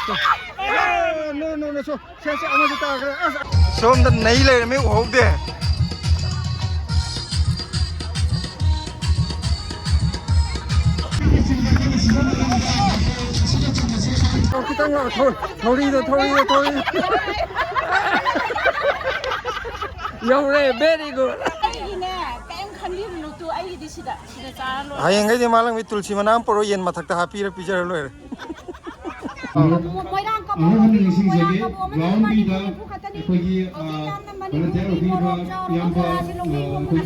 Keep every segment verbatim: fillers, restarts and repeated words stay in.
ꯑꯦ, no, no, no, so, ꯁꯦ, ꯁꯦ, ꯑꯃꯁꯨ ꯇꯥꯈ꯭ꯔꯦ꯫ ꯑꯁ, ꯁꯣꯝꯗ ꯅꯩ ꯂꯩꯔꯝꯃꯤ, ꯎꯍꯧꯗꯦ꯫ ꯈꯤꯇꯪ ꯉꯥꯛ ꯊꯧ-, ꯊꯧꯔꯤꯗꯣ, ꯊꯧꯔꯤꯗꯣ, ꯊꯧꯔꯤꯗꯣ꯫ ꯌꯧꯔꯦ, very good꯫ ꯑꯩꯒꯤꯅꯦ, ꯀꯩꯝ ꯈꯟꯕꯤꯔꯨꯅꯨ ꯇꯨ, ꯑꯩꯒꯤꯗꯤ ꯁꯤꯗ, ꯁꯤꯗ ꯆꯥꯔ ꯂꯣꯏꯔꯦ꯫ ꯍꯌꯦꯡꯈꯩꯗꯤ ꯃꯥꯂꯪꯕꯤ ꯇꯨꯜꯁꯤ ꯃꯅꯥ ꯑꯃ ꯄꯨꯔꯛꯑꯣ, ꯌꯦꯟ ꯃꯊꯛꯇ ꯍꯥꯞꯄꯤꯔ ꯄꯤꯖꯔ ꯂꯣꯏꯔꯦ꯫ ꯃꯣꯏꯔꯥꯡ ꯀꯕꯣ-, ꯑꯃꯨꯛ ꯍꯟꯅ ꯃꯣꯏꯔꯥꯡ ꯅꯤꯡꯁꯤꯡꯖꯒꯦ, ꯀꯕꯣ ꯑꯃꯅ ꯒ꯭ꯔꯥꯎꯟ ꯂꯨꯄꯥ ꯕꯤꯗ ꯅꯤꯐꯨ ꯅꯤꯐꯨ ꯈꯛꯇꯅꯤ꯫ ꯑꯩꯈꯣꯏꯒꯤ, ꯑ, ꯍꯧꯖꯤꯛ ꯌꯥꯝꯅ ꯃꯅꯤꯄꯨꯔꯤ ꯚꯣꯂꯨꯟꯇꯤꯌꯔ ꯃꯣꯔꯣꯛ ꯑꯣꯏꯕꯤꯔꯤꯕ ꯖꯥꯎ ꯂꯨꯄꯥ ꯏꯌꯥꯝꯕ, ꯇꯔꯥꯁꯦ ꯑ, ꯂꯧꯕꯤꯌꯣ꯫ ꯑꯩꯈꯣꯏ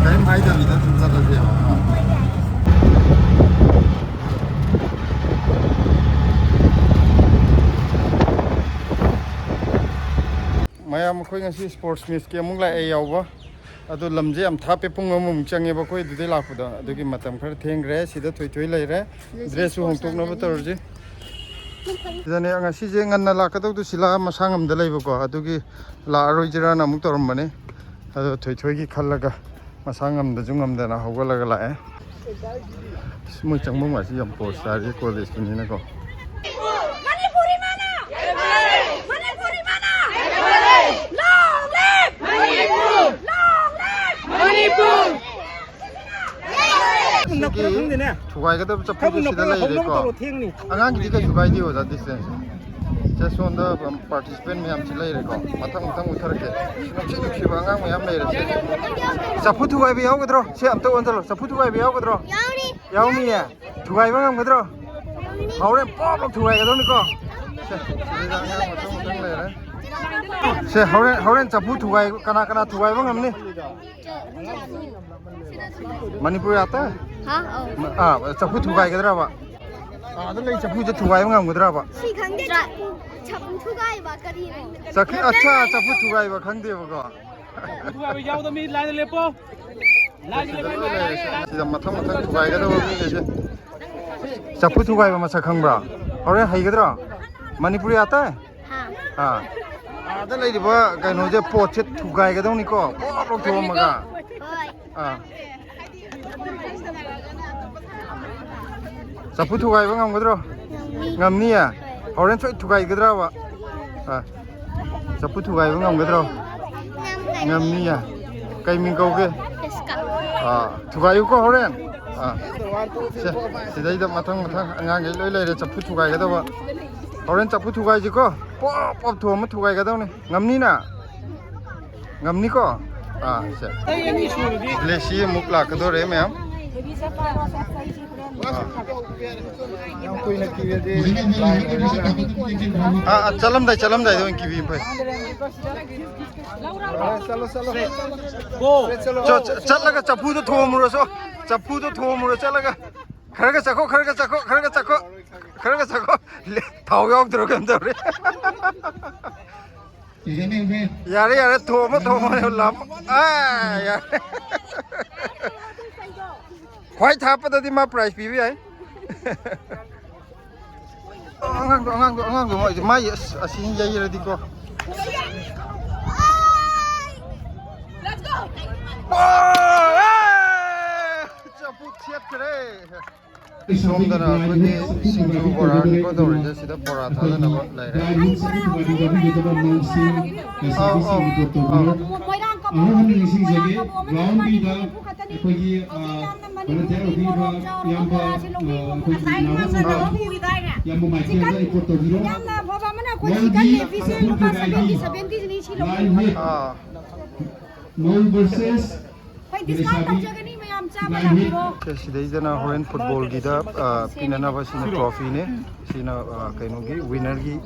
ꯀꯔꯤꯝ ꯍꯥꯏꯗꯕꯤꯗ ꯑꯗꯨꯝ ꯆꯠꯂꯁꯦꯕ꯫ ꯃꯌꯥꯝ, ꯑꯩꯈꯣꯏ ꯉꯁꯤ ꯁ꯭ꯄꯣꯔꯠꯁ ꯃꯤꯠꯀꯤ ꯑꯃꯨꯛ ꯂꯥꯛꯑꯦ ꯌꯥꯎꯕ꯫ ꯑꯗꯣ ꯂꯝꯁꯦ ꯌꯥꯝ ꯊꯥꯞꯄꯦ, ꯄꯨꯡ ꯑꯃꯃꯨꯛ ꯆꯪꯉꯦꯕ ꯑꯩꯈꯣꯏ ꯑꯗꯨꯗꯩ ꯂꯥꯛꯄꯗ꯫ ꯑꯗꯨꯒꯤ ꯃꯇꯝ ꯈꯔ ꯊꯦꯡꯈ꯭ꯔꯦ꯫ ꯁꯤꯗ ꯊꯣꯏꯊꯣꯏ ꯂꯩꯔꯦ꯫ ꯗ꯭ꯔꯦꯁꯁꯨ ꯍꯣꯡꯗꯣꯛꯅꯕ ꯇꯧꯔꯁꯤ꯫ ꯁꯤꯗꯅꯦ, ꯉꯁꯤꯁꯦ ꯉꯟꯅ ꯂꯥꯛꯀꯗꯧꯗꯣ ꯁꯤꯂꯥ ꯃꯁꯥ ꯉꯝꯗ ꯂꯩꯕꯀꯣ, ꯑꯗꯨꯒꯤ ꯂꯥꯛꯑꯔꯣꯏꯁꯤꯔꯥꯅ ꯑꯃꯨꯛ ꯇꯧꯔꯝꯕꯅꯤ꯫ ꯑꯗꯣ ꯊꯣꯏꯊꯣꯏꯒꯤ ꯈꯜꯂꯒ ꯃꯁꯥ ꯉꯝꯗꯁꯨ ꯉꯝꯗꯅ ꯍꯧꯒꯠꯂꯒ ꯂꯥꯛꯑꯦ꯫ ꯑꯁ, ꯃꯣꯏ ꯆꯪꯐꯝ ꯑꯁꯤ ꯌꯥꯝ ꯄꯣꯁ ꯇꯥꯔꯤ, ꯀꯣꯂꯦꯖꯇꯨꯅꯤꯅꯀꯣ꯫ ꯃꯅꯤꯄꯨꯔꯤ ꯃꯅꯥ! ꯃꯅꯤꯄꯨꯔꯤ ꯃꯅꯥ! Long live! Manipur! Long live! Manipur! ꯁꯤꯒꯤ ꯊꯨꯒꯥꯏꯒꯗꯕ ꯆꯐꯨꯗꯨ ꯁꯤꯗ ꯂꯩꯔꯦꯀꯣ꯫ ꯑꯉꯥꯡꯒꯤꯗꯤ ꯀꯩꯁꯨ ꯀꯥꯏꯗꯦ ꯑꯣꯖꯥ, ꯗꯤꯁꯇꯦꯟꯁ꯫ ꯁꯦ, ꯁꯣꯝꯗ ꯄꯥꯔꯇꯤꯁꯤꯄꯦꯟ ꯃꯌꯥꯝꯁꯤ ꯂꯩꯔꯦꯀꯣ꯫ ꯃꯊꯪ ꯃꯊꯪ ꯎꯠꯊꯔꯛꯀꯦ꯫ ꯅꯨꯡꯁꯤ ꯅꯨꯡꯁꯤꯕ ꯑꯉꯥꯡ ꯃꯌꯥꯝ ꯂꯩꯔꯦ ꯁꯦ꯫ ꯆꯐꯨ ꯊꯨꯒꯥꯏꯕ ꯌꯥꯎꯒꯗ꯭ꯔꯣ? ꯁꯦ, ꯑꯝꯇ ꯑꯣꯟꯁꯤꯜꯂꯣ꯫ ꯆꯐꯨ ꯊꯨꯒꯥꯏꯕ ꯌꯥꯎꯒꯗ꯭ꯔꯣ? ꯌꯥꯎꯅꯤꯌꯦ? ꯊꯨꯒꯥꯏꯕ ꯉꯝꯒꯗ꯭ꯔꯣ? ꯍꯣꯔꯦꯟ ꯄꯣꯞ ꯄꯣꯞ ꯊꯨꯒꯥꯏꯒꯗꯧꯅꯤꯀꯣ꯫ ꯁꯦ, ꯁꯤꯗ ꯑꯉꯥꯡ ꯃꯊꯪ ꯃꯊꯪ ꯂꯩꯔꯦ꯫ ꯁꯦ, ꯍꯣꯔꯦꯟ, ꯍꯣꯔꯦꯟ ꯆꯐꯨ ꯊꯨꯒꯥꯏ-, ꯀꯅꯥ ꯀꯅꯥ ꯊꯨꯒꯥꯏꯕ ꯉꯝꯅꯤ? ꯃꯅꯤꯄꯨꯔ ꯉꯥꯛꯇ? ꯍꯥ? ꯑꯧ꯫ ꯑꯥ, ꯆꯐꯨ ꯊꯨꯒꯥꯏꯒꯗ꯭ꯔꯕ? ꯑꯥꯗ ꯂꯩ ꯆꯐꯨꯁꯦ ꯊꯨꯒꯥꯏꯕ ꯉꯝꯒꯗ꯭ꯔꯕ? ꯁꯤ ꯈꯪꯗꯦ, ꯆꯐꯨ, ꯆꯐꯨ ꯊꯨꯒꯥꯏꯕ ꯀꯔꯤꯅꯣ? ꯆꯐꯨ, ꯑꯠꯆꯥ, ꯆꯐꯨ ꯊꯨꯒꯥꯏꯕ ꯈꯪꯗꯦꯕꯀꯣ꯫ ꯊꯨꯒꯥꯏꯕ ꯌꯥꯎꯗꯕ ꯃꯤ ꯂꯥꯏꯟꯗ ꯂꯦꯞꯄꯣ꯫ ꯁꯤꯗ ꯂꯣꯏ ꯂꯩꯔꯦ꯫ ꯁꯤꯗ ꯃꯊꯪ ꯃꯊꯪ ꯊꯨꯒꯥꯏꯒꯗꯕ ꯃꯤꯈꯩꯁꯦ꯫ ꯆꯐꯨ ꯊꯨꯒꯥꯏꯕ ꯃꯁꯛ ꯈꯪꯕ꯭ꯔꯥ? ꯍꯣꯔꯦꯟ ꯍꯩꯒꯗ꯭ꯔꯣ? ꯃꯅꯤꯄꯨꯔꯤ ꯑꯇꯥ? ꯍꯥ꯫ ꯑꯥ꯫ ꯑꯥꯗ ꯂꯩꯔꯤꯕ ꯀꯩꯅꯣꯁꯦ, ꯄꯣꯠꯁꯦ ꯊꯨꯒꯥꯏꯒꯗꯧꯅꯤꯀꯣ, ꯄꯣꯞ ꯂꯧꯊꯣꯛꯑꯝꯃꯒ꯫ ꯍꯣꯏ꯫ ꯑꯥ꯫ ꯆꯐꯨ ꯊꯨꯒꯥꯏꯕ ꯉꯝꯒꯗ꯭ꯔꯣ? ꯉꯝꯅꯤ꯫ ꯉꯝꯅꯤꯌꯦ? ꯍꯣꯏ꯫ ꯍꯣꯔꯦꯟ ꯁꯣꯏ ꯊꯨꯒꯥꯏꯒꯗ꯭ꯔꯕ? ꯑꯥ꯫ ꯆꯐꯨ ꯊꯨꯒꯥꯏꯕ ꯉꯝꯒꯗ꯭ꯔꯣ? ꯉꯝꯅꯤ꯫ ꯉꯝꯅꯤꯌꯦ? ꯀꯩ ꯃꯤꯡ ꯀꯧꯒꯦ? ꯖꯦꯁꯤꯀꯥ꯫ ꯑꯥ, ꯊꯨꯒꯥꯏꯌꯨꯀꯣ ꯍꯣꯔꯦꯟ꯫ ꯑꯥ꯫ ꯁꯦ, ꯁꯤꯗꯩꯗ ꯃꯊꯪ ꯃꯊꯪ ꯑꯉꯥꯡꯈꯩ ꯂꯣꯏ ꯂꯩꯔꯦ, ꯆꯐꯨ ꯊꯨꯒꯥꯏꯒꯗꯕ꯫ ꯍꯣꯔꯦꯟ ꯆꯐꯨ ꯊꯨꯒꯥꯏꯁꯤꯀꯣ꯫ ꯄꯣꯞ ꯄꯣꯞ ꯊꯣꯝꯃ ꯊꯨꯒꯥꯏꯒꯗꯧꯅꯤ꯫ ꯉꯝꯅꯤꯅ? ꯉꯝꯅꯤꯀꯣ? ꯑꯥ, ꯁꯦ꯫ ꯂꯦꯁꯤ ꯑꯃꯨꯛ ꯂꯥꯛꯀꯗꯧꯔꯦ, ꯃꯌꯥꯝ꯫ ꯑꯥ꯫ ꯌꯥꯝ ꯀꯨꯏꯅ ꯀꯤꯔꯗꯤ ꯂꯥꯏ ꯑꯣꯏꯔꯒ꯫ ꯑꯥ, ꯑꯥ, ꯆꯠꯂꯝꯗꯥꯏ, ꯆꯠꯂꯝꯗꯥꯏꯗ ꯑꯣꯏꯅ ꯀꯤꯕꯤꯕ ꯐꯩ꯫ ꯆꯠꯂꯣ, ꯆꯠꯂꯣ꯫ ꯆꯠꯂꯣ, ꯆꯠꯂꯣ꯫ ꯆꯠ-, ꯆꯠꯂꯒ ꯆꯐꯨꯗꯣ ꯊꯣꯝꯃꯨꯔꯣ, ꯆꯣ꯫ ꯆꯐꯨꯗꯣ ꯊꯣꯝꯃꯨꯔꯣ ꯆꯠꯂꯒ꯫ ꯈꯔꯒ ꯆꯠꯈꯣ, ꯈꯔꯒ ꯆꯠꯈꯣ, ꯈꯔꯒ ꯆꯠꯈꯣ꯫ ꯈꯔꯒ ꯆꯠꯈꯣ꯫ ꯂꯦ-, ꯊꯥꯎ ꯌꯥꯎꯗ꯭ꯔꯣ ꯀꯩꯅꯣ ꯇꯧꯔꯦ꯫ ꯌꯥꯔꯦ, ꯌꯥꯔꯦ, ꯊꯣꯝꯃꯣ, ꯊꯣꯝꯃꯣ, ꯂꯥꯝꯃꯣ꯫ ꯑꯥ, ꯌꯥꯔꯦ꯫ ꯈ꯭ꯋꯥꯏ ꯊꯥꯞꯄꯗꯗꯤ ꯃꯥ prize ꯄꯤꯕ ꯌꯥꯏ꯫ ꯑꯉꯥꯡꯗꯣ, ꯑꯉꯥꯡꯗꯣ, ꯑꯉꯥꯡꯗꯣ, ꯃꯥꯏ, ꯃꯥꯏ, ꯑꯁ, ꯑꯁꯤ ꯌꯩꯔꯗꯤꯀꯣ꯫ ꯑꯣ! ꯑꯦ! ꯆꯐꯨ ꯊꯦꯠꯈ꯭ꯔꯦ꯫ ꯁꯣꯝꯗꯅ ꯑꯩꯈꯣꯏꯒꯤ ꯁꯤꯡꯖꯨ ꯕꯣꯔꯥꯅꯤꯀꯣ ꯇꯧꯔꯤꯁꯦ, ꯁꯤꯗ ꯕꯣꯔꯥ ꯊꯥꯗꯅꯕ ꯂꯩꯔꯦ꯫ ꯑꯧ, ꯑꯧ, ꯑꯧ꯫ ꯑꯍꯥꯟꯕ ꯅꯤꯡꯁꯤꯡꯖꯒꯦ, ꯒ꯭ꯔꯥꯎꯟ ꯕꯤꯗ ꯑꯩꯈꯣꯏꯒꯤ, ꯑ, ꯚꯣꯂꯨꯟꯇꯤꯌꯔ ꯑꯣꯏꯕꯤꯔꯤꯕ ꯏꯌꯥꯝꯕ, ꯑ, ꯑꯩꯈꯣꯏꯒꯤ ꯅꯥꯕꯁꯤꯡꯗ ꯏꯌꯥꯝꯕ ꯃꯥꯏꯀꯦꯜꯗ ꯔꯤꯄꯣꯔꯠ ꯇꯧꯕꯤꯔꯣ꯫ ꯃꯧꯒꯤ ꯁꯥꯟꯅꯐꯝ ꯊꯨꯒꯥꯏꯒꯤ ꯂꯥꯏꯟ ꯋꯦꯠ꯫ ꯑꯥ꯫ ꯃꯧ ꯚꯔꯁꯦꯁ ꯁꯦ, ꯁꯤꯗꯩꯗꯅ ꯍꯣꯔꯦꯟ ꯐꯨꯠꯕꯣꯜꯒꯤꯗ, ꯑ, ꯄꯤꯅꯅꯕ ꯁꯤꯅ ꯇ꯭ꯔꯣꯐꯤꯅꯦ꯫ ꯁꯤꯅ, ꯑ, ꯀꯩꯅꯣꯒꯤ ꯋꯤꯅꯔꯒꯤ,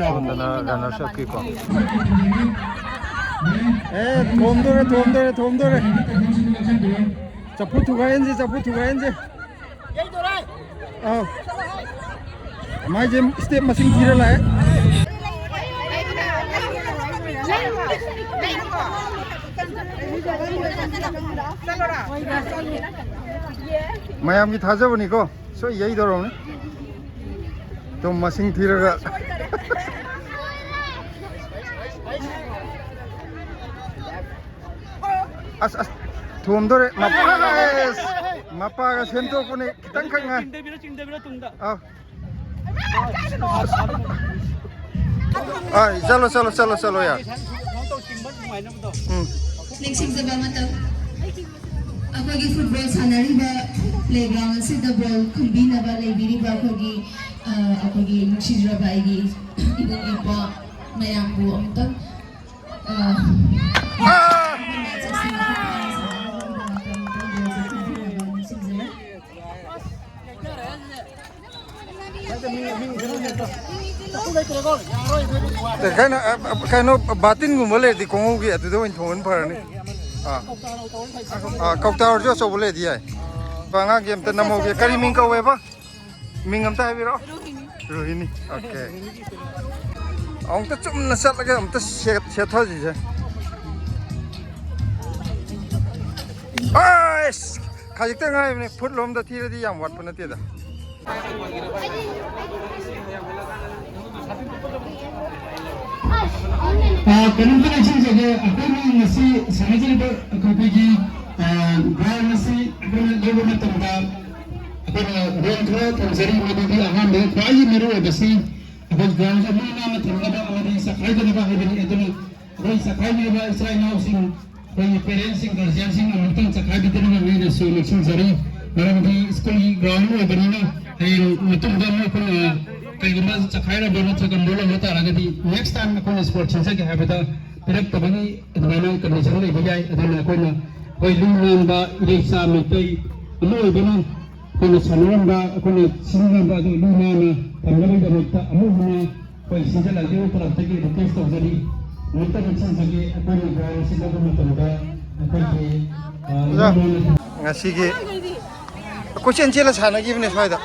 ꯁꯣꯝꯗꯅ ꯔꯅꯔꯁ ꯑꯞꯀꯤꯀꯣ꯫ ꯑꯦ, ꯊꯣꯝꯗꯣꯔꯦ, ꯊꯣꯝꯗꯣꯔꯦ, ꯊꯣꯝꯗꯣꯔꯦ꯫ ꯆꯐꯨ ꯊꯨꯒꯥꯏꯍꯟꯁꯦ, ꯆꯐꯨ ꯊꯨꯒꯥꯏꯍꯟꯁꯦ꯫ ꯑꯥ꯫ ꯃꯥꯏꯁꯦ ꯁ꯭ꯇꯦꯞ ꯃꯁꯤꯡ ꯊꯤꯔ ꯂꯥꯛꯑꯦ꯫ ꯃꯌꯥꯝꯒꯤ ꯊꯥꯖꯕꯅꯤꯀꯣ, ꯁꯣꯏ ꯌꯩꯗꯧꯔꯕꯅꯤ꯫ ꯑꯗꯨꯝ ꯃꯁꯤꯡ ꯊꯤꯔꯒ꯫ ꯑꯁ, ꯑꯁ, ꯊꯣꯝꯗꯣꯔꯦ꯫ ꯃꯄꯥ-, ꯑꯁ, ꯃꯄꯥꯒ ꯁꯦꯝꯗꯣꯛꯄꯅꯤ꯫ ꯈꯤꯇꯪꯈꯛ ꯉꯥꯏ꯫ ꯆꯤꯡꯗꯕꯤꯔꯣ, ꯆꯤꯡꯗꯕꯤꯔꯣ ꯇꯨꯡꯗ꯫ ꯑꯥ꯫ ꯑꯥ, ꯆꯠꯂꯣ, ꯆꯠꯂꯣ, ꯆꯠꯂꯣ, ꯆꯠꯂꯣ, ꯌꯥꯔꯦ꯫ ꯁꯨꯃꯥꯏꯅ ꯇꯧ, ꯆꯤꯡꯕ ꯅꯨꯡꯉꯥꯏꯅꯕꯗꯣ꯫ ꯎꯝ꯫ ꯅꯤꯡꯁꯤꯡꯖꯕ ꯃꯇꯝ꯫ ꯑꯩꯈꯣꯏꯒꯤ ꯐꯨꯠꯕꯣꯜ ꯁꯥꯟꯅꯔꯤꯕ ꯄ꯭ꯂꯦꯒ꯭ꯔꯥꯎꯟ ꯑꯁꯤꯗ ꯕꯣꯜ ꯈꯨꯝꯕꯤꯅꯕ ꯂꯩꯕꯤꯔꯤꯕ ꯑꯩꯈꯣꯏꯒꯤ, ꯑ, ꯑꯩꯈꯣꯏꯒꯤ ꯅꯨꯡꯁꯤꯖꯔꯕ ꯑꯩꯒꯤ ꯏꯕꯨꯡ ꯏꯄ꯭ꯋꯥ ꯃꯌꯥꯝꯕꯨ ꯑꯃꯨꯛꯇꯪ, ꯑ, ꯑꯥ! ꯅꯤꯡꯁꯤꯡꯖꯔꯤ꯫ ꯀꯩꯅꯣ, ꯑ, ꯀꯩꯅꯣ, ꯕꯥꯇꯤꯟꯒꯨꯝꯕ ꯂꯩꯔꯗꯤ ꯈꯣꯡꯎꯞꯒꯤ ꯑꯗꯨꯗ ꯑꯣꯏꯅ ꯊꯣꯡꯕꯅ ꯐꯔꯅꯤ꯫ ꯑꯥ꯫ ꯑꯥ, ꯀꯧꯇꯥ ꯑꯣꯏꯔꯁꯨ ꯑꯆꯧꯕ ꯂꯩꯔꯗꯤ ꯌꯥꯏ꯫ ꯑꯉꯥꯡꯒꯤ ꯑꯝꯇ ꯅꯝꯍꯧꯒꯦ꯫ ꯀꯔꯤ ꯃꯤꯡ ꯀꯧꯋꯦꯕ? ꯃꯤꯡ ꯑꯝꯇ ꯍꯥꯏꯕꯤꯔꯛꯑꯣ꯫ ꯔꯣꯍꯤꯅꯤ꯫ ꯔꯣꯍꯤꯅꯤ꯫ ꯑꯣꯀꯦ꯫ ꯑꯃꯨꯛꯇ ꯆꯨꯝꯅ ꯆꯠꯂꯒ ꯑꯃꯨꯛꯇ ꯁꯦꯠ-, ꯁꯦꯠꯊꯁꯤꯁꯦ꯫ ꯑꯁ! ꯈꯖꯤꯛꯇ ꯉꯥꯏꯕꯅꯦ꯫ ꯐꯨꯠ ꯂꯣꯝꯗ ꯊꯤꯔꯗꯤ ꯌꯥꯝ ꯋꯥꯠꯄ ꯅꯠꯇꯦꯗ꯫ ꯑ, ꯀꯩꯅꯣꯝꯇ ꯅꯤꯡꯁꯤꯡꯖꯒꯦ, ꯑꯩꯈꯣꯏꯅ ꯉꯁꯤ ꯁꯥꯟꯅꯖꯔꯤꯕ ꯑꯩꯈꯣꯏꯒꯤ, ꯑ, ꯒ꯭ꯔꯥꯎꯟ ꯑꯁꯤ ꯑꯩꯈꯣꯏꯅ ꯂꯧꯕ ꯃꯇꯝꯗ ꯑꯩꯈꯣꯏꯅ ꯔꯣꯜ ꯈꯔ ꯊꯝꯖꯔꯤ, ꯃꯗꯨꯗꯤ ꯑꯍꯥꯟꯕꯗ ꯈ꯭ꯋꯥꯏꯗꯒꯤ ꯃꯔꯨ ꯑꯣꯏꯕꯁꯤ ꯑꯩꯈꯣꯏ ꯒ꯭ꯔꯥꯎꯟꯁꯦ ꯂꯨ ꯅꯥꯟꯅ ꯊꯝꯅꯕ ꯑꯃꯗꯤ ꯆꯈꯥꯏꯗꯅꯕ ꯍꯥꯏꯕꯅꯤ꯫ ꯑꯗꯨꯅ ꯑꯩꯈꯣꯏ ꯆꯈꯥꯏꯕꯤꯔꯤꯕ ꯏꯆꯥ ꯏꯅꯥꯎꯁꯤꯡ, ꯑꯩꯈꯣꯏꯒꯤ ꯄꯦꯔꯦꯟꯁꯁꯤꯡ, ꯒꯥꯔꯖꯤꯌꯥꯟꯁꯤꯡ ꯑꯃꯨꯛꯇꯪ ꯆꯈꯥꯏꯕꯤꯗꯅꯕ ꯑꯩꯅꯁꯨ ꯅꯤꯡꯁꯤꯡꯖꯔꯤ꯫ ꯃꯔꯝꯗꯤ ꯁ꯭ꯀꯨꯜꯒꯤ ꯒ꯭ꯔꯥꯎꯟ ꯑꯣꯏꯕꯅꯤꯅ ꯍꯌꯦꯡ ꯃꯇꯨꯡꯗ ꯑꯃꯨꯛ ꯑꯩꯈꯣꯏꯅ ꯀꯩꯒꯨꯝꯕ ꯆꯈꯥꯏꯔꯕ ꯅꯠꯇ꯭ꯔꯒ ꯃꯣꯠꯂꯝꯕ ꯇꯥꯔꯒꯗꯤ ꯅꯦꯛꯁ ꯇꯥꯏꯝ ꯑꯩꯈꯣꯏꯅ ꯁ꯭ꯄꯣꯔꯠ ꯁꯤꯟꯖꯒꯦ ꯍꯥꯏꯕꯗ ꯄꯤꯔꯛꯇꯕꯒꯤ ꯑꯗꯨꯃꯥꯏꯅ ꯀꯟꯗꯤꯁꯟ ꯂꯩꯕ ꯌꯥꯏ꯫ ꯑꯗꯨꯅ ꯑꯩꯈꯣꯏꯅ ꯑꯩꯈꯣꯏ ꯂꯨ ꯅꯥꯟꯕ ꯏꯔꯩꯆꯥ ꯃꯩꯇꯩ ꯑꯃ ꯑꯣꯏꯕꯅ ꯑꯩꯈꯣꯏꯅ ꯁꯥꯟꯅꯔꯝꯕ, ꯑꯩꯈꯣꯏꯅ ꯁꯤꯖꯤꯟꯅꯔꯝꯕ ꯑꯗꯨ ꯂꯨ ꯅꯥꯟꯅ ꯊꯝꯅꯕꯒꯤꯗꯃꯛꯇ ꯑꯃꯨꯛ ꯍꯟꯅ ꯑꯩꯈꯣꯏ ꯁꯤꯖꯤꯟꯅꯕꯤꯌꯨ ꯇꯔꯞꯇꯒꯤ ꯔꯤꯀ꯭ꯋꯦꯁ ꯇꯧꯖꯔꯤ꯫ ꯑꯃꯨꯛꯇ ꯅꯤꯡꯁꯤꯡꯖꯒꯦ, ꯑꯩꯈꯣꯏꯅ ꯒ꯭ꯔꯥꯎꯟ ꯑꯁꯤ ꯂꯧꯕ ꯃꯇꯝꯗ ꯑꯩꯈꯣꯏꯒꯤ, ꯑ, ꯑꯣꯖꯥ, ꯂꯨ ꯅꯥꯟꯅ ꯉꯁꯤꯒꯤ ꯀꯣꯏꯆꯦꯟ ꯆꯦꯜꯂ ꯁꯥꯟꯅꯈꯤꯕꯅꯦ ꯁ꯭ꯋꯥꯏꯗ꯫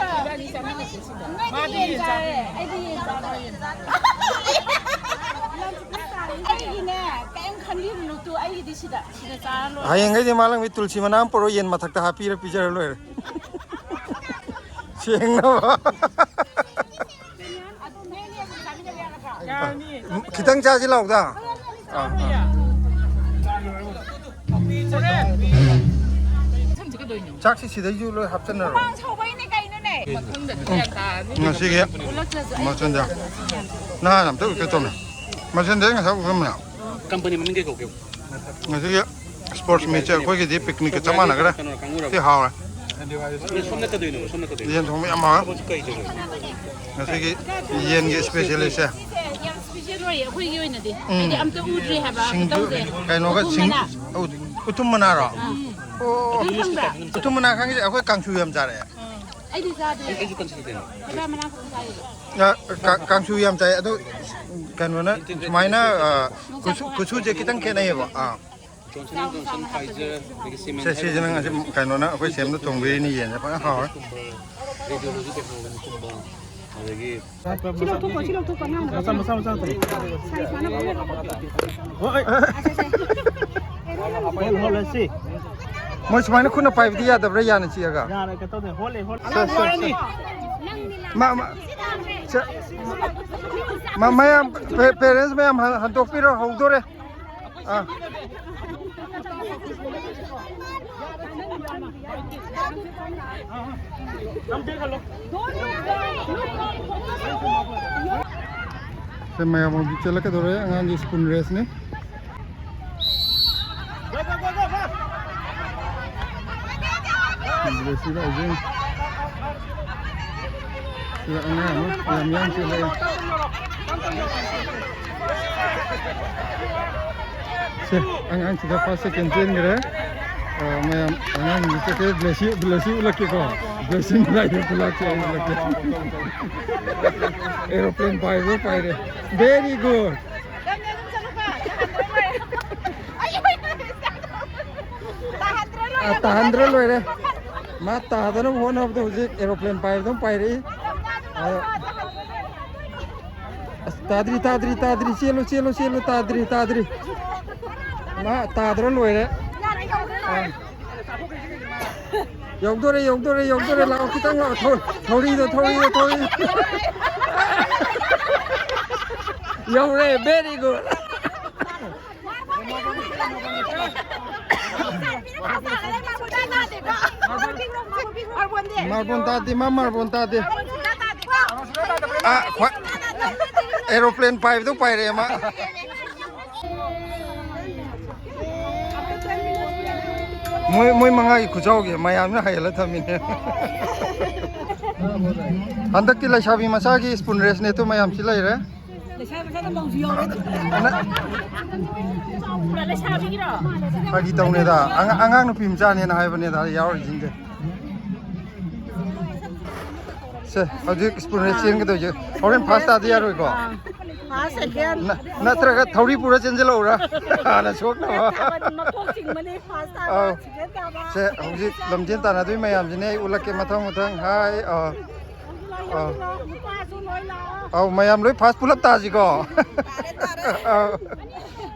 ꯑꯩꯒꯤꯅꯦ, ꯀꯩꯝ ꯈꯟꯕꯤꯔꯨꯅꯨ ꯇꯨ, ꯑꯩꯒꯤꯗꯤ ꯁꯤꯗ ꯁꯤꯗ ꯆꯥꯔ ꯂꯣꯏꯔꯦ꯫ ꯍꯌꯦꯡꯈꯩꯗꯤ ꯃꯥꯂꯪꯕꯤ ꯇꯨꯜꯁꯤ ꯃꯅꯥ ꯑꯃ ꯄꯨꯔꯛꯑꯣ, ꯌꯦꯟ ꯃꯊꯛꯇ ꯍꯥꯞꯄꯤꯔ ꯄꯤꯖꯔ ꯂꯣꯏꯔꯦ꯫ ꯁꯦꯡꯅꯕ꯫ ꯌꯥꯅꯤ꯫ ꯈꯤꯇꯪ ꯆꯥꯁꯤ ꯂꯥꯎꯗ꯫ ꯑꯥ, ꯑꯥ꯫ ꯆꯥꯛꯁꯤ ꯁꯤꯗꯩꯁꯨ ꯂꯣꯏ ꯍꯥꯞꯆꯟꯅꯔꯣ꯫ ꯍꯨꯃꯥꯡ ꯁꯧꯕꯩꯅꯦ ꯀꯩꯅꯣꯅꯦ꯫ ꯃꯊꯪꯗꯗꯤ ꯒ꯭ꯌꯥꯟ ꯇꯥꯔꯅꯤ꯫ ꯉꯁꯤꯒꯤ ꯃꯆꯤꯟꯖꯥꯛ ꯅꯍꯥꯟ ꯑꯝꯇ ꯎꯠꯀꯦ ꯇꯧꯅꯦ꯫ ꯃꯆꯤꯟꯖꯥꯛ ꯉꯁꯥꯏ ꯎꯠꯂꯝꯕꯅꯦ꯫ ꯀꯝꯄꯅꯤ ꯃꯃꯤꯡ ꯀꯩ ꯀꯧꯒꯦ? ꯉꯁꯤꯒꯤ ꯁ꯭ꯄꯣꯔꯠꯁ ꯃꯤꯠꯁꯦ ꯑꯩꯈꯣꯏꯒꯤꯗꯤ ꯄꯤꯛꯅꯤꯛꯀ ꯆꯞ ꯃꯥꯟꯅꯈ꯭ꯔꯦ꯫ ꯁꯤ ꯍꯥꯎꯔꯦ꯫ ꯁꯣꯝꯅ ꯀꯗꯣꯏꯅꯣ? ꯁꯣꯝꯅ ꯀꯗꯣꯏꯅꯣ? ꯌꯦꯟ ꯊꯣꯡꯕ ꯌꯥꯝ ꯍꯥꯎꯔꯦ꯫ ꯀꯩ ꯇꯧꯒꯦ? ꯉꯁꯤꯒꯤ ꯌꯦꯟꯒꯤ ꯏꯁꯄꯦꯁꯤꯌꯦꯂꯤꯁꯁꯦ꯫ ꯌꯥꯝ ꯏꯁꯄꯤꯁꯦꯜ ꯑꯣꯏꯌꯦ ꯑꯩꯈꯣꯏꯒꯤ ꯑꯣꯏꯅꯗꯤ꯫ ꯎꯝ꯫ ꯍꯥꯏꯗꯤ ꯑꯝꯇ ꯎꯗ꯭ꯔꯤ ꯍꯥꯏꯕ꯫ ꯁꯤꯡꯖꯨ ꯈꯨꯇꯧꯁꯦ꯫ ꯀꯩꯅꯣꯒ ꯎꯇꯨꯝ ꯁꯤꯡ-, ꯃꯅꯥ꯫ ꯎ-, ꯎꯇꯨꯝ ꯃꯅꯥꯔꯣ? ꯑꯥ꯫ ꯑꯣ꯫ ꯅꯪ ꯈꯪꯕ꯭ꯔꯥ? ꯎꯇꯨꯝ ꯃꯅꯥ ꯈꯪꯉꯤꯁꯦ ꯑꯩꯈꯣꯏ ꯀꯥꯡꯁꯨ ꯌꯥꯝ ꯆꯥꯔꯛꯑꯦ꯫ ꯑꯩꯗꯤ ꯆꯥꯗꯦ꯫ ꯑꯩꯁꯨ ꯀꯥꯡꯁꯨ ꯆꯥꯏ꯫ ꯀꯣꯏꯂꯥ ꯃꯅꯥ ꯈꯛꯇꯪ ꯆꯥꯏꯌꯦ꯫ ꯑ, ꯀ-, ꯀꯥꯡꯁꯨ ꯌꯥꯝ ꯆꯥꯏ꯫ ꯑꯗꯣ ꯀꯩꯅꯣꯅ ꯁꯨꯃꯥꯏꯅ, ꯑ, ꯀꯨꯆꯨ-, ꯀꯨꯆꯨꯁꯦ ꯈꯤꯇꯪ ꯈꯦꯠꯅꯩꯌꯦꯕ꯫ ꯑꯥ꯫ ꯖꯣꯟꯁꯟ ꯑꯦꯟ ꯖꯣꯟꯁꯟ, ꯐꯥꯏꯖꯔ, ꯑꯗꯒꯤ ꯁꯤꯃꯦꯟ ꯁꯦ, ꯁꯤꯁꯦ ꯅꯪ ꯍꯥꯏꯕ ꯉꯁꯤ ꯀꯩꯅꯣꯅ ꯑꯩꯈꯣꯏ ꯁꯦꯝꯅ ꯊꯣꯡꯕꯤꯔꯤꯅꯤ ꯌꯦꯟꯁꯦ ꯐꯖꯅ ꯍꯥꯎꯔꯦ꯫ ꯔꯦꯗꯤꯑꯣꯂꯣꯖꯤ ꯇꯦꯛꯅꯣꯂꯣꯖꯤꯒꯨꯝꯕ, ꯑꯗꯒꯤ ꯁꯤ ꯂꯧꯊꯣꯛꯈꯣ, ꯁꯤ ꯂꯧꯊꯣꯛꯈꯣ, ꯑꯉꯥꯡꯅ ꯃꯆꯥ, ꯃꯆꯥ, ꯃꯆꯥ ꯅꯠꯇ꯭ꯔꯣ? ꯁꯥꯏꯖ ꯃꯥꯅ ꯍꯣꯏ, ꯍꯣꯏ꯫ ꯑꯁꯦ, ꯑꯁꯦ꯫ ꯍꯣꯜ, ꯍꯣꯜ, ꯁꯤ꯫ ꯃꯣꯏ ꯁꯨꯃꯥꯏꯅ ꯈꯨꯠꯅ ꯄꯥꯏꯕꯗꯤ ꯌꯥꯗꯕ꯭ꯔꯥ, ꯌꯥꯅ ꯆꯤꯛꯑꯒ? ꯌꯥꯔꯦ, ꯀꯩꯅꯣ ꯇꯧꯗꯦ, ꯍꯣꯜꯂꯦ, ꯍꯣꯜꯂꯦ꯫ ꯁꯦ, ꯁꯦ, ꯁꯦ꯫ ꯃꯥ, ꯃꯥ, ꯁꯦ, ꯃꯥ, ꯃꯌꯥꯝ, ꯄꯦ-, ꯄꯦꯔꯦꯟꯁ ꯃꯌꯥꯝ ꯍꯟ-, ꯍꯟꯗꯣꯛꯄꯤꯔꯣ, ꯍꯧꯗꯣꯔꯦ꯫ ꯑꯥ꯫ ꯁꯦ, ꯃꯌꯥꯝ ꯍꯧꯖꯤꯛ ꯆꯦꯜꯂꯛꯀꯗꯧꯔꯦ, ꯑꯉꯥꯡꯒꯤ ꯁ꯭ꯀꯨꯜ ꯔꯦꯁꯅꯤ꯫ ꯁꯤꯗ, ꯁꯤꯗ ꯍꯧꯖꯤꯛ ꯁꯤꯗ ꯑꯉꯥꯡ ꯑꯃ ꯌꯥꯝ ꯌꯥꯝ ꯆꯦꯜꯂꯛꯑꯦ꯫ ꯁꯦ, ꯑꯉꯥꯡꯁꯤꯗ ꯐꯥꯔꯁ ꯁꯦꯀꯦꯟ ꯆꯦꯟꯈ꯭ꯔꯦ꯫ ꯑ, ꯃꯌꯥꯝ ꯑꯉꯥꯡꯁꯤꯡꯁꯦ ꯆꯠꯈ꯭ꯔꯦ꯫ ꯕ꯭ꯂꯦꯁꯤ, ꯕ꯭ꯂꯦꯁꯤ ꯎꯠꯂꯛꯀꯦꯀꯣ꯫ ꯕ꯭ꯂꯦꯁꯤ ꯃꯌꯥꯏꯗ ꯈꯨꯂꯥꯛꯁꯦ ꯑꯩ ꯎꯠꯂꯛꯀꯦ꯫ ꯑꯦꯔꯣꯄ꯭ꯂꯦꯟ ꯄꯥꯏꯕ ꯄꯥꯏꯔꯦ꯫ Very good꯫ ꯇꯥꯍꯟꯗ꯭ꯔ ꯑ, ꯂꯣꯏꯔꯦ꯫ ꯇꯥꯍꯟꯗ꯭ꯔ ꯂꯣꯏꯔꯦ꯫ ꯃꯥ ꯇꯥꯗꯅꯕ ꯍꯣꯠꯅꯕꯗ ꯍꯧꯖꯤꯛ ꯑꯦꯔꯣꯄ꯭ꯂꯦꯟ ꯄꯥꯏꯕꯗꯧ ꯄꯥꯏꯔꯛꯏ꯫ ꯑꯗꯣ, ꯑꯁ, ꯇꯥꯗ꯭ꯔꯤ, ꯇꯥꯗ꯭ꯔꯤ, ꯇꯥꯗ꯭ꯔꯤ꯫ ꯆꯦꯜꯂꯨ, ꯆꯦꯜꯂꯨ, ꯆꯦꯜꯂꯨ꯫ ꯇꯥꯗ꯭ꯔꯤ, ꯇꯥꯗ꯭ꯔꯤ꯫ ꯃꯥ ꯇꯥꯗ꯭ꯔ ꯂꯣꯏꯔꯦ꯫ ꯑꯥ꯫ ꯌꯧꯗꯣꯔꯦ, ꯌꯧꯗꯣꯔꯦ, ꯌꯧꯗꯣꯔꯦ꯫ ꯂꯥꯛꯑꯣ, ꯈꯤꯇꯪ ꯂꯥꯛꯑꯣ꯫ ꯊꯧ-, ꯊꯧꯔꯤꯗꯣ, ꯊꯧꯔꯤꯗꯣ, ꯊꯧꯔꯤꯗꯣ꯫ ꯌꯧꯔꯦ, very good꯫ ꯃꯥꯔꯕꯣꯟ ꯇꯥꯗꯦ, ꯃꯥ ꯃꯥꯔꯕꯣꯟ ꯇꯥꯗꯦ꯫ ꯑꯥ, ꯈ꯭ꯋꯥꯏ-, ꯑꯦꯔꯣꯄ꯭ꯂꯦꯟ ꯄꯥꯏꯕꯗꯧ ꯄꯥꯏꯔꯛꯑꯦ ꯃꯥ꯫ ꯃꯣꯏ, ꯃꯣꯏ ꯃꯉꯥꯒꯤ ꯈꯨꯆꯥꯎꯒꯤ ꯃꯌꯥꯝꯅ ꯍꯩꯍꯜꯂ ꯊꯝꯃꯤꯅꯦ꯫ ꯍꯟꯗꯛꯇꯤ ꯂꯩꯁꯥꯕꯤ ꯃꯆꯥꯒꯤ spoon race ꯅꯦ ꯑꯗꯨ ꯃꯌꯥꯝꯁꯤ ꯂꯩꯔꯦ꯫ ꯂꯩꯁꯥꯕꯤ ꯃꯆꯥꯗ ꯃꯧꯁꯨ ꯌꯥꯎꯔꯦ꯫ ꯑꯅ-, ꯄꯨꯔꯥ ꯂꯩꯁꯥꯕꯤꯒꯤꯔꯣ? ꯐꯥꯒꯤ ꯇꯧꯅꯦꯗ꯫ ꯑꯉꯥꯡ, ꯑꯉꯥꯡ ꯅꯨꯄꯤ ꯃꯆꯥꯅꯦꯅ ꯍꯥꯏꯕꯅꯦꯗ ꯌꯥꯎꯔꯤꯁꯤꯡꯁꯦ꯫ ꯁꯦ, ꯍꯧꯖꯤꯛ spoon race ꯆꯦꯟꯒꯗꯣꯏꯁꯦ꯫ ꯍꯣꯔꯦꯟ first ꯇꯥꯗꯤ ꯌꯥꯔꯣꯏꯀꯣ? First, second꯫ ꯅ-, ꯅꯠꯇ꯭ꯔꯒ ꯊꯧꯔꯤ ꯄꯨꯔ ꯆꯦꯟꯁꯤꯜꯂꯛꯎꯔꯥ? ꯍꯥꯟꯅ ꯁꯣꯛꯅꯕ꯫ ꯅꯠꯇꯕ, ꯃꯀꯣꯛ ꯆꯤꯡꯕꯅꯦ, first ꯇꯥꯕ, ꯑꯧ꯫ Second ꯇꯥꯕ꯫ ꯁꯦ, ꯍꯧꯖꯤꯛ ꯂꯝꯖꯦꯟ ꯇꯥꯟꯅꯗꯣꯏ ꯃꯌꯥꯝꯁꯤꯅꯦ ꯑꯩ ꯎꯠꯂꯛꯀꯦ ꯃꯊꯪ ꯃꯊꯪ꯫ ꯍꯥꯏ, ꯑꯥ꯫ ꯑꯧ꯫ ꯅꯨꯄꯥꯁꯨ ꯂꯣꯏ ꯂꯥꯛꯑꯣ꯫ ꯑꯧ, ꯃꯌꯥꯝ ꯂꯣꯏ first ꯄꯨꯂꯞ ꯇꯥꯁꯤꯀꯣ꯫ ꯇꯥꯔꯦ, ꯇꯥꯔꯦ꯫ ꯑꯧ꯫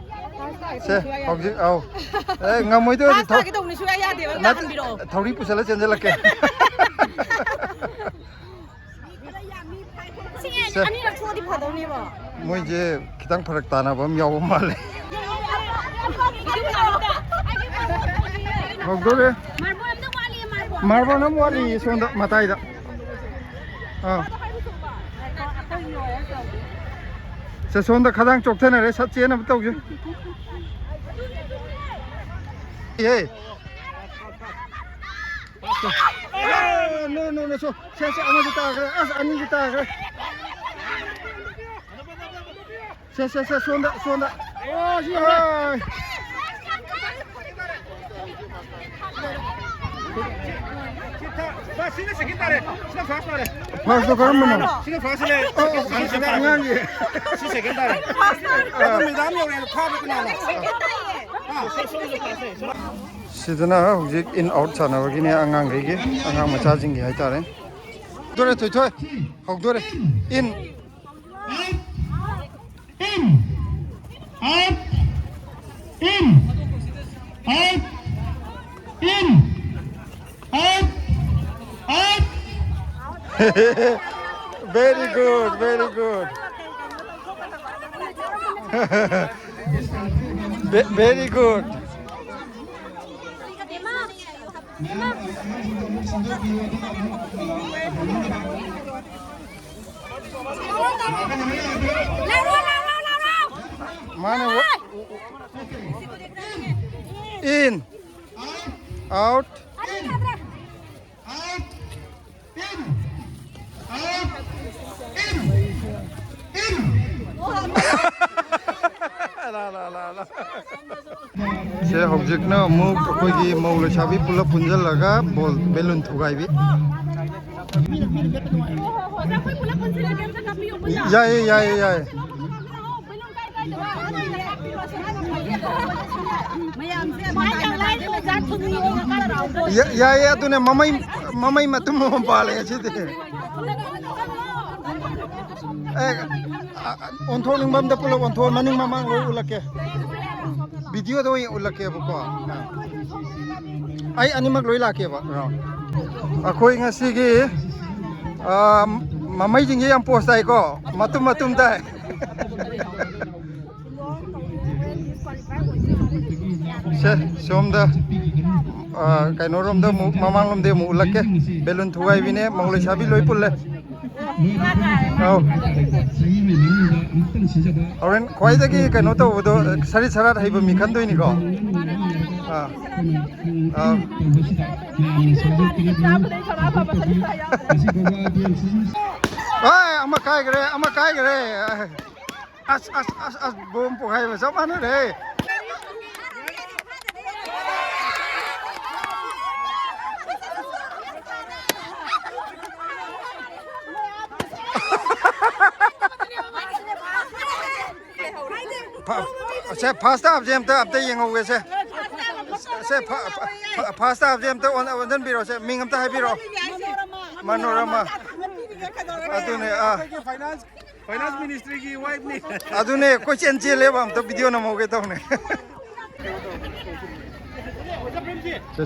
ꯁꯦ, ꯍꯧꯖꯤꯛ, ꯑꯧ꯫ ꯑꯦ, ꯉꯝꯃꯣꯏꯗꯣꯏ ꯑꯣꯏꯔꯗꯤ first ꯊꯧ-, ꯇꯥꯒꯦ ꯇꯧꯕꯅꯤ, ꯁꯨꯡꯌꯥ ꯌꯥꯗꯦꯕ, ꯑꯝꯇ ꯅꯠꯇꯦ, ꯍꯟꯕꯤꯔꯛꯑꯣ꯫ ꯊꯧꯔꯤ ꯄꯨꯁꯜꯂ ꯆꯦꯟꯁꯤꯜꯂꯛꯀꯦ꯫ ꯁꯦ꯫ ꯑꯅꯤꯔꯛ ꯊꯣꯛꯑꯗꯤ ꯐꯗꯧꯅꯦꯕ꯫ ꯃꯣꯏꯁꯦ ꯈꯤꯇꯪ ꯐꯔꯛ ꯇꯥꯅꯕ ꯑꯃ ꯌꯥꯎꯕ ꯃꯥꯜꯂꯦ꯫ ꯍꯧꯗꯣꯔꯦ꯫ ꯃꯥꯔꯕꯣꯜ ꯑꯃ ꯋꯥꯠꯂꯤ, ꯁꯣꯝꯗ ꯃꯇꯥꯏꯗ꯫ ꯑꯥ꯫ ꯁꯦ, ꯁꯣꯝꯗ ꯈꯗꯥꯡ ꯆꯣꯛꯊꯅꯔꯦ, ꯁꯠ ꯆꯦꯟꯅꯕ ꯇꯧꯁꯦ꯫ ꯑꯦ꯫ ꯑꯦ, no, no, no, so, ꯁꯦ, ꯁꯦ, ꯑꯃꯁꯨ ꯇꯥꯈ꯭ꯔꯦ꯫ ꯑꯁ, ꯑꯅꯤꯁꯨ ꯇꯥꯈ꯭ꯔꯦ꯫ ꯁꯦ, ꯁꯦ, ꯁꯦ, ꯁꯣꯝꯗ, ꯁꯣꯝꯗ꯫ ꯑꯣ, ꯁꯤ ꯌꯧꯔꯦ꯫ ꯑꯥꯏ꯫ ꯁꯤ ꯊ-, ꯁꯤꯅ second ꯇꯥꯔꯦ꯫ ꯁꯤꯅ first ꯇꯥꯔꯦ꯫ First ꯇꯣ ꯀꯔꯝꯕꯅꯣ? ꯁꯤꯅ first ꯅꯦ꯫ ꯑꯣ, ꯑꯣ, ꯁꯤ second ꯇꯥꯔꯦ꯫ ꯑꯉꯥꯡꯒꯤ꯫ ꯁꯤ second ꯇꯥꯔꯦ꯫ ꯑꯗꯣ madam ꯌꯧꯔꯦ, ꯐꯥꯕ ꯀꯅꯥꯅꯣ? ꯑꯥ, ꯁꯣꯝ, ꯁꯣꯝꯒꯤꯁꯨ first ꯅꯦ꯫ ꯁꯤꯗꯅ ꯍꯧꯖꯤꯛ in out ꯁꯥꯟꯅꯕꯒꯤꯅꯦ ꯑꯉꯥꯡꯈꯩꯒꯤ꯫ ꯑꯉꯥꯡ ꯃꯆꯥꯁꯤꯡꯒꯤ ꯍꯥꯏꯇꯥꯔꯦ꯫ ꯍꯧꯗꯣꯔꯦ, ꯊꯣꯏꯊꯣꯏ꯫ ꯍꯧꯗꯣꯔꯦ꯫ In꯫ In, out, in, out, In. Out. In. Out. Out. Very good, very good. Ve- very good. ꯃꯥꯅ ꯋꯥ- In. Out. ꯂꯥ, ꯂꯥ, ꯂꯥ, ꯂꯥ꯫ ꯁꯦ, ꯍꯧꯖꯤꯛꯅ ꯑꯃꯨꯛ ꯑꯩꯈꯣꯏꯒꯤ ꯃꯧ ꯂꯩꯁꯥꯕꯤ ꯄꯨꯂꯞ ꯄꯨꯟꯁꯤꯜꯂꯒ ꯕꯣꯜ, ꯕꯦꯂꯨꯟ ꯊꯨꯒꯥꯏꯕꯤ꯫ ꯌꯥꯏꯌꯦ, ꯌꯥꯏꯌꯦ, ꯌꯥꯏꯌꯦ꯫ ꯌꯥꯏꯌꯦ, ꯑꯗꯨꯅꯦ, ꯃꯃꯩ, ꯃꯃꯩ ꯃꯇꯨꯝ ꯑꯃ ꯄꯥꯜꯂꯦ ꯉꯁꯤꯗꯤ꯫ ꯑꯦ, ꯑ, ꯑ, ꯑꯣꯟꯊꯣꯛꯅꯤꯡꯕ ꯑꯝꯗ ꯄꯨꯂꯞ ꯑꯣꯟꯊꯣꯛꯑꯣ, ꯃꯅꯤꯡ ꯃꯃꯥꯡ ꯂꯣꯏ ꯎꯠꯂꯛꯀꯦ꯫ ꯚꯤꯗꯤꯑꯣꯗ ꯑꯣꯏꯅ ꯎꯠꯂꯛꯀꯦꯕꯀꯣ꯫ ꯑꯩ ꯑꯅꯤꯃꯛ ꯂꯣꯏ ꯂꯥꯛꯀꯦꯕ꯫ ꯑꯩꯈꯣꯏ ꯉꯁꯤꯒꯤ, ꯑ, ꯃꯃꯩꯁꯤꯡꯁꯦ ꯌꯥꯝ ꯄꯣꯁ ꯇꯥꯏꯀꯣ, ꯃꯇꯨꯝ ꯃꯇꯨꯝ ꯇꯥꯏ꯫ ꯁꯦ, ꯁꯣꯝꯗ, ꯑ, ꯀꯩꯅꯣꯔꯣꯝꯗ ꯑꯃꯨꯛ, ꯃꯃꯥꯡꯂꯣꯝꯗ ꯑꯃꯨꯛ ꯎꯠꯂꯛꯀꯦ꯫ ꯕꯦꯂꯨꯟ ꯊꯨꯒꯥꯏꯕꯤꯅꯦ, ꯃꯧ ꯂꯩꯁꯥꯕꯤ ꯂꯣꯏ ꯄꯨꯜꯂꯦ꯫ ꯑꯧ꯫ ꯍꯣꯔꯦꯟ ꯈ꯭ꯋꯥꯏꯗꯒꯤ ꯀꯩꯅꯣ ꯇꯧꯕꯗꯣ, ꯁꯔꯤꯠ ꯁꯔꯥꯠ ꯍꯩꯕ ꯃꯤ ꯈꯟꯗꯣꯏꯅꯤꯀꯣ꯫ ꯑꯥ꯫ ꯑꯥ꯫ ꯑꯥꯏ, ꯑꯃ ꯀꯥꯏꯈ꯭ꯔꯦ, ꯑꯃ ꯀꯥꯏꯈ꯭ꯔꯦ꯫ ꯑꯁ, ꯑꯁ, ꯑꯁ, ꯑꯁ, ꯕꯣꯝ ꯄꯣꯈꯥꯏꯕ ꯆꯞ ꯃꯥꯟꯅꯔꯦ꯫ ꯐ-, ꯁꯦ, ꯐꯥꯔꯁ ꯍꯥꯞꯁꯦ ꯑꯝꯇ, ꯑꯝꯇ ꯌꯦꯡꯍꯧꯒꯦ ꯁꯦ꯫ ꯁꯦ, ꯐ-, ꯐ-, ꯐ-, ꯐꯥꯔꯁ ꯍꯥꯞꯁꯦ ꯑꯝꯇ ꯑꯣꯟ-, ꯑꯣꯟꯁꯤꯟꯕꯤꯔꯣ ꯁꯦ, ꯃꯤꯡ ꯑꯝꯇ ꯍꯥꯏꯕꯤꯔꯛꯑꯣ꯫ ꯃꯅꯣꯔꯃꯥ꯫ ꯑꯗꯨꯅꯦ, ꯑꯥ꯫ ꯑꯩꯈꯣꯏꯒꯤ ꯐꯥꯏꯅꯥꯟꯁ, ꯐꯥꯏꯅꯥꯟꯁ ꯃꯤꯅꯤꯁꯇ꯭ꯔꯤꯒꯤ ꯋꯥꯏꯐꯅꯤ꯫ ꯑꯗꯨꯅꯦ, ꯀꯣꯏꯆꯦꯟ ꯆꯦꯜꯂꯦꯕ, ꯑꯝꯇ ꯚꯤꯗꯤꯑꯣ ꯅꯝꯍꯧꯒꯦ ꯇꯧꯅꯦ꯫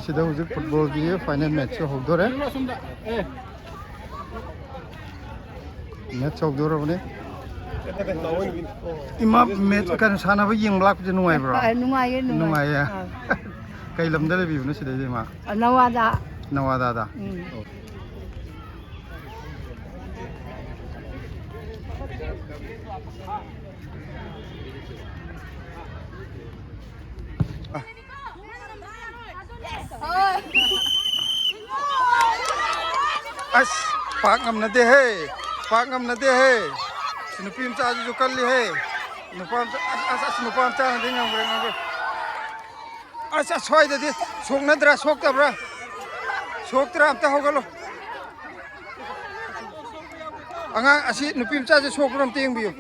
ꯁꯤꯗ ꯍꯧꯖꯤꯛ ꯐꯨꯠꯕꯣꯜꯒꯤ ꯐꯥꯏꯅꯦꯜ ꯃꯦꯠꯆꯁꯨ ꯍꯧꯗꯣꯔꯦ꯫ ꯃꯦꯠꯆ ꯍꯧꯗꯣꯔꯕꯅꯤ꯫ ꯏꯃꯥ, ꯃꯦꯠꯆ ꯀꯩꯅꯣ, ꯁꯥꯟꯅꯕ ꯌꯦꯡꯕ ꯂꯥꯛꯄꯁꯦ ꯅꯨꯡꯉꯥꯏꯕ꯭ꯔꯣ? ꯑ, ꯅꯨꯡꯉꯥꯏꯌꯦ, ꯅꯨꯡꯉꯥꯏꯌꯦ꯫ ꯅꯨꯡꯉꯥꯏꯌꯦ꯫ ꯑꯥ꯫ ꯀꯩ ꯂꯝꯗ ꯂꯩꯕꯤꯕꯅꯣ ꯁꯤꯗꯩꯗ, ꯏꯃꯥ? ꯑ, ꯅꯋꯥꯗ꯫ ꯅꯋꯥꯗꯥꯗ? ꯎꯝ꯫ ꯑꯣ꯫ ꯑꯁ, ꯄꯥꯛ ꯉꯝꯅꯗꯦꯍꯦ, ꯄꯥꯛ ꯉꯝꯅꯗꯦꯍꯦ꯫ ꯁꯤ ꯅꯨꯄꯤ ꯃꯆꯥꯁꯤꯁꯨ ꯀꯜꯂꯤꯍꯦ꯫ ꯅꯨꯄꯥ ꯃꯆꯥ, ꯑꯁ, ꯑꯁ, ꯑꯁ, ꯅꯨꯄꯥ ꯃꯆꯥꯅꯗꯤ ꯉꯝꯈ꯭ꯔꯦ, ꯉꯝꯈ꯭ꯔꯦ꯫ ꯑꯁ, ꯑꯁ, ꯁ꯭ꯋꯥꯏꯗꯗꯤ ꯁꯣꯛꯅꯗ꯭ꯔꯥ, ꯁꯣꯛꯇꯕ꯭ꯔꯥ? ꯁꯣꯛꯇ꯭ꯔꯥ? ꯑꯝꯇ ꯍꯧꯒꯠꯂꯣ꯫ ꯑꯉꯥꯡ ꯑꯁꯤ, ꯅꯨꯄꯤ ꯃꯆꯥꯁꯦ ꯁꯣꯛꯄ꯭ꯔꯥ ꯑꯝꯇ ꯌꯦꯡꯕꯤꯌꯨ꯫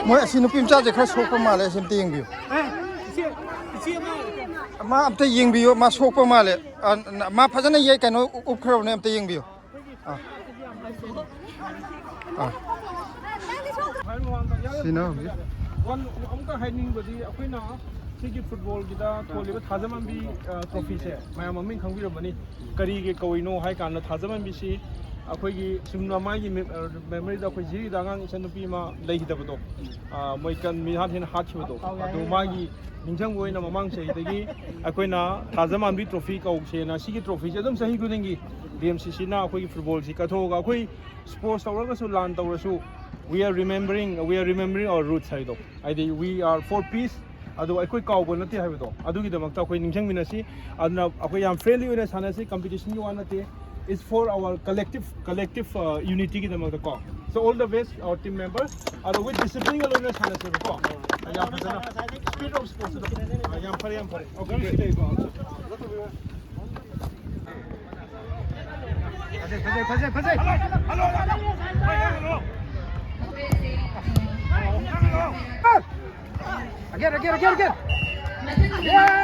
ꯃꯣꯏ ꯑꯁꯤ ꯅꯨꯄꯤ ꯃꯆꯥꯁꯦ ꯈꯔ ꯁꯣꯛꯄ ꯃꯥꯜꯂꯦ, ꯑꯁꯤ ꯑꯝꯇ ꯌꯦꯡꯕꯤꯌꯨ꯫ ꯃꯥ ꯑꯝꯇ ꯌꯦꯡꯕꯤꯌꯨ, ꯃꯥ ꯁꯣꯛꯄ ꯃꯥꯜꯂꯦ꯫ ꯑ, ꯃꯥ ꯐꯖꯅ ꯌꯩ-, ꯀꯩꯅꯣ ꯎꯞꯈ꯭ꯔꯕꯅꯦ, ꯑꯝꯇ ꯌꯦꯡꯕꯤꯌꯨ꯫ ꯑꯥ꯫ ꯑꯥ꯫ ꯁꯤꯅ ꯍꯧꯖꯤꯛ꯫ ꯋꯥꯟ ꯑꯃꯨꯛꯀ ꯍꯥꯏꯅꯤꯡꯕꯗꯤ, ꯑꯩꯈꯣꯏꯅ ꯁꯤꯒꯤ ꯐꯨꯠꯕꯣꯜꯒꯤꯗ ꯊꯣꯜꯂꯤꯕ ꯊꯥꯖꯃꯟꯕꯤ, ꯑ, ꯇ꯭ꯔꯣꯐꯤꯁꯦ ꯃꯌꯥꯝ ꯃꯃꯤꯡ ꯈꯪꯕꯤꯔꯝꯃꯅꯤ꯫ ꯀꯔꯤꯒꯤ ꯀꯧꯏꯅꯣ ꯍꯥꯏ ꯀꯥꯟꯗ, ꯊꯥꯖꯃꯟꯕꯤꯁꯤ ꯑꯩꯈꯣꯏꯒꯤ ꯁꯨꯝ ꯃꯥꯒꯤ ꯃꯦ-, ꯑ, ꯃꯦꯃꯣꯔꯤꯗ ꯑꯩꯈꯣꯏ ꯖꯤꯔꯤꯗ ꯑꯉꯥꯡ ꯏꯆꯟꯅꯨꯄꯤ ꯑꯃ ꯂꯩꯈꯤꯗꯕꯗꯣ, ꯑ, ꯃꯣꯏ ꯀꯟ ꯃꯤꯍꯥꯠ ꯍꯦꯟꯅ ꯍꯥꯠꯈꯤꯕꯗꯣ, ꯑꯗꯨ ꯃꯥꯒꯤ ꯅꯤꯡꯁꯤꯡꯕ ꯑꯣꯏꯅ ꯃꯃꯥꯡ ꯆꯍꯤꯗꯒꯤ ꯑꯩꯈꯣꯏꯅ ꯊꯥꯖꯃꯥꯟꯕꯤ ꯇ꯭ꯔꯣꯐꯤ ꯀꯧꯁꯦꯅ ꯁꯤꯒꯤ ꯇ꯭ꯔꯣꯐꯤꯁꯦ ꯑꯗꯨꯝ ꯆꯍꯤ ꯈꯨꯗꯤꯡꯒꯤ ꯗꯤ ꯑꯦꯝ ꯁꯤ ꯁꯤꯅ ꯑꯩꯈꯣꯏꯒꯤ ꯐꯨꯠꯕꯣꯜꯁꯤ ꯀꯠꯊꯣꯛꯑꯒ ꯑꯩꯈꯣꯏ ꯁ꯭ꯄꯣꯔꯠꯁ ꯇꯧꯔꯒꯁꯨ ꯂꯥꯟ ꯇꯧꯔꯁꯨ, we are remembering, we are remembering our roots ꯍꯥꯏꯗꯣ, ꯍꯥꯏꯗꯤ we are for peace, ꯑꯗꯣ ꯑꯩꯈꯣꯏ ꯀꯥꯎꯕ ꯅꯠꯇꯦ ꯍꯥꯏꯕꯗꯣ, ꯑꯗꯨꯒꯤꯗꯃꯛꯇ ꯑꯩꯈꯣꯏ ꯅꯤꯡꯁꯤꯡꯃꯤꯟꯅꯁꯤ꯫ ꯑꯗꯨꯅ ꯑꯩꯈꯣꯏ ꯌꯥꯝ ꯐ꯭ꯔꯦꯟꯂꯤ ꯑꯣꯏꯅ ꯁꯥꯟꯅꯁꯤ, ꯀꯝꯄꯤꯇꯤꯁꯟꯒꯤ ꯋꯥ ꯅꯠꯇꯦ꯫ It's for our collective, collective, uh, unityꯒꯤꯗꯃꯛꯇꯀꯣ꯫ So all the best our team members. ꯑꯗꯣ with disciplineꯒ ꯂꯣꯏꯅ ꯁꯥꯟꯅꯁꯦꯕꯀꯣ꯫ ꯌꯥꯝ ꯐꯖꯅ꯫ Spirit of sports ꯑꯗꯣ꯫ ꯑ, ꯌꯥꯝ ꯐꯔꯦ, ꯌꯥꯝ ꯐꯔꯦ꯫ Okay, great. ꯐꯖꯩ, ꯐꯖꯩ, ꯐꯖꯩ, ꯐꯖꯩ꯫ Again, again, again, again. Yeah!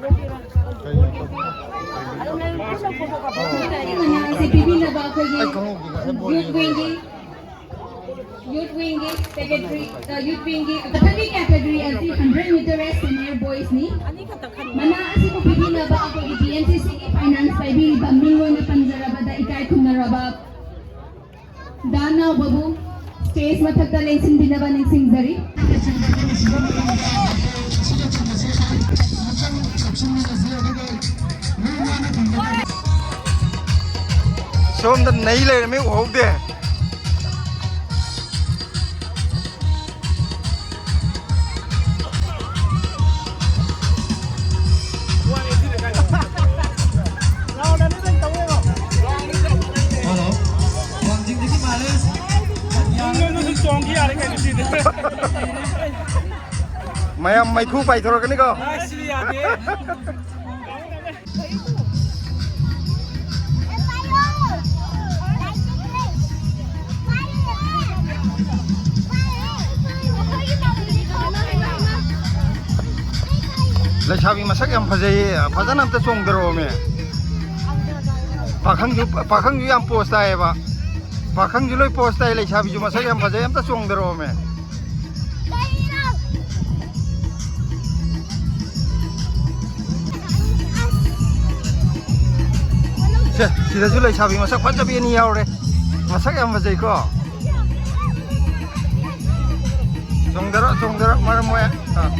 ꯃꯅꯥ ꯑꯁꯤ ꯄꯤꯕꯤꯅꯕ ꯑꯩꯈꯣꯏꯒꯤ ꯌꯨꯠ ꯋꯤꯡꯒꯤ, ꯌꯨꯠ ꯋꯤꯡꯒꯤ ꯁꯦꯀ꯭ꯔꯦꯇꯔꯤ, ꯑ, ꯌꯨꯠ ꯋꯤꯡꯒꯤ ꯃꯊꯪꯒꯤ ꯀꯦꯇꯦꯒꯣꯔꯤ ꯑꯁꯤ ꯍꯟꯗ꯭ꯔꯦꯠ ꯃꯤꯇꯔ ꯔꯦꯁ ꯁꯦꯅꯤꯌꯔ ꯕꯣꯏꯁꯅꯤ꯫ ꯃꯅꯥ ꯑꯁꯤꯕꯨ ꯄꯤꯕꯤꯅꯕ ꯑꯩꯈꯣꯏꯒꯤ ꯕꯤ ꯑꯦꯝ ꯁꯤ ꯁꯤꯒꯤ ꯐꯥꯏꯅꯥꯟꯁ ꯄꯥꯏꯕꯤꯔꯤꯕ ꯃꯤꯡ ꯑꯣꯏꯅ ꯄꯟꯖꯔꯕꯗ ꯏꯀꯥꯏ ꯈꯨꯝꯅꯔꯕ ꯗꯥ ꯅꯥꯎꯕꯕꯨ ꯁ꯭ꯇꯦꯖ ꯃꯊꯛꯇ ꯂꯦꯡꯁꯤꯟꯕꯤꯅꯕ ꯅꯤꯡꯁꯤꯡꯖꯔꯤ꯫ ꯁꯣꯝꯗ ꯅꯩ ꯂꯩꯔꯝꯃꯤ, ꯎꯍꯧꯗꯦ꯫ ꯍꯜꯂꯣ꯫ ꯋꯥꯡꯖꯤꯡꯗꯒꯤ ꯃꯥꯜꯂꯦ꯫ ꯆꯣꯡꯈꯤ ꯌꯥꯔꯦ ꯀꯩꯅꯣ ꯁꯤꯗꯤ꯫ ꯃꯌꯥꯝ ꯃꯩꯈꯨ ꯄꯥꯏꯊꯣꯔꯛꯀꯅꯤꯀꯣ꯫ ꯑꯁ, ꯁꯤꯗꯤ ꯌꯥꯗꯦ꯫ ꯂꯩꯁꯥꯕꯤ ꯃꯁꯛ ꯌꯥꯝ ꯐꯖꯩꯌꯦ, ꯐꯖꯅ ꯑꯝꯇ ꯆꯣꯡꯗꯔꯛꯑꯣꯃꯦ꯫ ꯄꯥꯈꯪꯁꯨ, ꯄꯥꯈꯪꯁꯨ ꯌꯥꯝ ꯄꯣꯁ ꯇꯥꯏꯌꯦꯕ꯫ ꯄꯥꯈꯪꯁꯨ ꯂꯣꯏ ꯄꯣꯁ ꯇꯥꯏ, ꯂꯩꯁꯥꯕꯤꯁꯨ ꯃꯁꯛ ꯌꯥꯝ ꯐꯖꯩ, ꯑꯝꯇ ꯆꯣꯡꯗꯔꯛꯑꯣꯃꯦ꯫ ꯁꯦ, ꯁꯤꯗꯁꯨ ꯂꯩꯁꯥꯕꯤ ꯃꯁꯛ ꯐꯖꯕꯤ ꯑꯅꯤ ꯌꯥꯎꯔꯦ꯫ ꯃꯁꯛ ꯌꯥꯝ ꯐꯖꯩꯀꯣ꯫ ꯆꯣꯡꯗꯔꯛ, ꯆꯣꯡꯗꯔꯛ, ꯃꯔꯝ ꯃꯣꯏ꯫ ꯑꯥ꯫